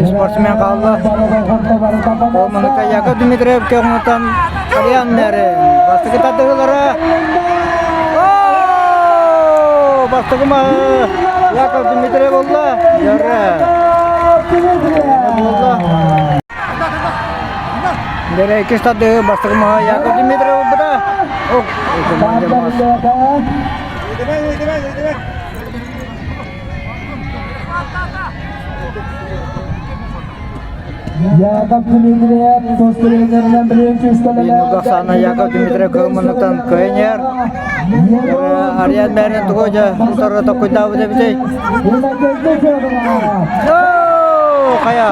Спортсмен хаалла. Ол манныка Яков Дмитриев көҥүтэн Ариан Мэрин. Бастакы тардыһыылара. Бастакы Яков Дмитриев буолла. Дьөрэ. Буолла. Дьөрэ иккис тардыһыы бастакы маһа Яков Дмитриев ылбыта. Яков Дмитриев тус тренеринэн билин күүскэлэнэ Оксана Яков Дмитриев кылманытан кыайнер. Ариан Мэрин тугу дьэ утары токуйдаабыт эбитий? Хайа?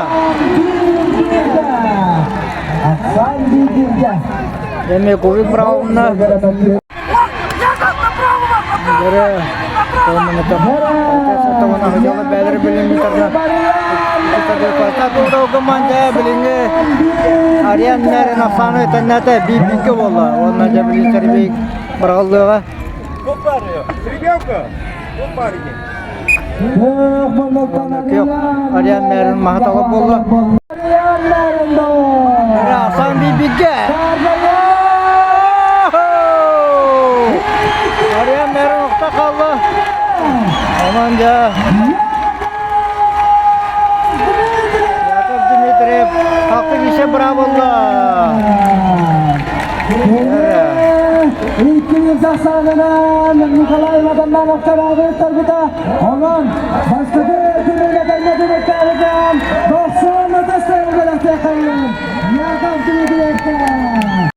Эми кубик бравымна. Ариан Мэрин Афаны тэннэтэ биир-бииргэ буолла. Уонна дьэ билин сэрбиик быраҕыллыаҕа. Ариан Мэрин маһатала буолла. Асан биир-бииргэ. Ариан Мэрин охто хаалла. Онон дьэ Яков Дмитриев хакы кисе бырабылла. Иккис ахсаанынан Николай Ватанданов тарбыта. Онон бастакы түмүгэ тэҥҥэ түмүктээбитин 90 ытыс тыаһын бэлэхтиэххэйин Яков Дмитриевка.